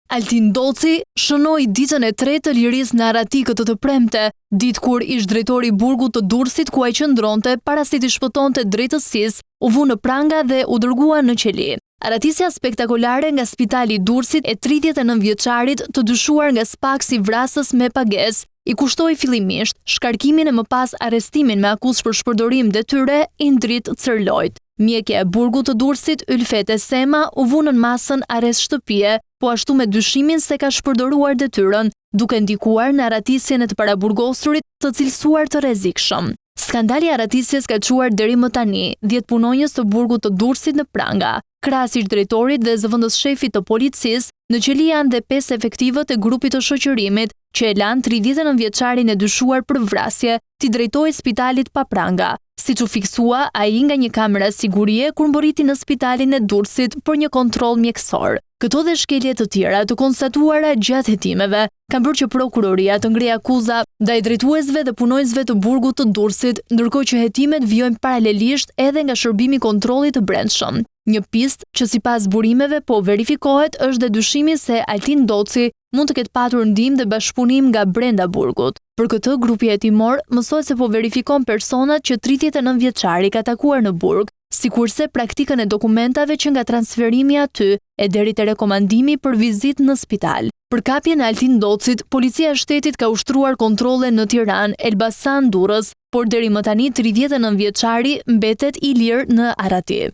Altin Ndoci shënoi ditën e tretë të lirisë në arrati këtë të premte, ditë kur ish-drejtori i burgut të Durrësit ku ai qëndronte para se t'i shpëtonte drejtësisë, u vu në pranga dhe u dërgua në qeli. Arratisja spektakolare nga spitali i Durrësit e 39 vjeçarit të dyshuar nga SPAK si vrasës me pagesë, i kushtoi fillimisht shkarkimin e më pas arrestimin me akuzë për shpërdorim detyre Indrit Cërlojt. Mjekja e burgut të Durrësit, Ylfete Sema, u vu nën masën arrest shtëpie, po ashtu me dyshimin se ka shpërdoruar detyrën, duke ndikuar në arratisjen e të paraburgosurit të cilësuar të rrezikshëm. Skandali i arratisjes ka çuar deri më tani dhjetë punonjës të burgut të Durrësit në pranga. Krahas ish-drejtorit dhe zëvendësshefit të policisë, në qeli janë dhe pesë efektivët e grupit të shoqërimit, që e lanë 39 vjeçarin e dyshuar për vrasje t'i drejtohej spitalit pa pranga, siç u fiksua ai nga një kamera sigurie kur mbërriti në spitalin e Durrësit për një kontroll mjekësor. Këto dhe shkelje të tjera të konstatuara gjatë hetimeve, kanë bërë që prokuroria të ngrejë akuza ndaj drejtuesve dhe punonjësve të burgut të Durrësit, ndërkohë që hetimet vijojnë paralelisht edhe nga Shërbimi i Kontrollit të Brendshëm. Një pistë që sipas burimeve po verifikohet është dhe dyshimi se Altin Ndoci mund të ketë patur ndihmë dhe bashkëpunim nga brenda burgut. Për këtë, grupi hetimor mësohet se po verifikon personat që 39 vjeçari ka takuar në burg, sikurse praktikën e dokumentave që nga transferimi aty e deri te rekomandimi për vizitë në spital. Për kapjen e Altin Ndocit, Policia e Shtetit ka ushtruar kontrolle në Tiranë, Elbasan, Durrës, por deri më tani 39 vjeçari mbetet i lirë në arrati.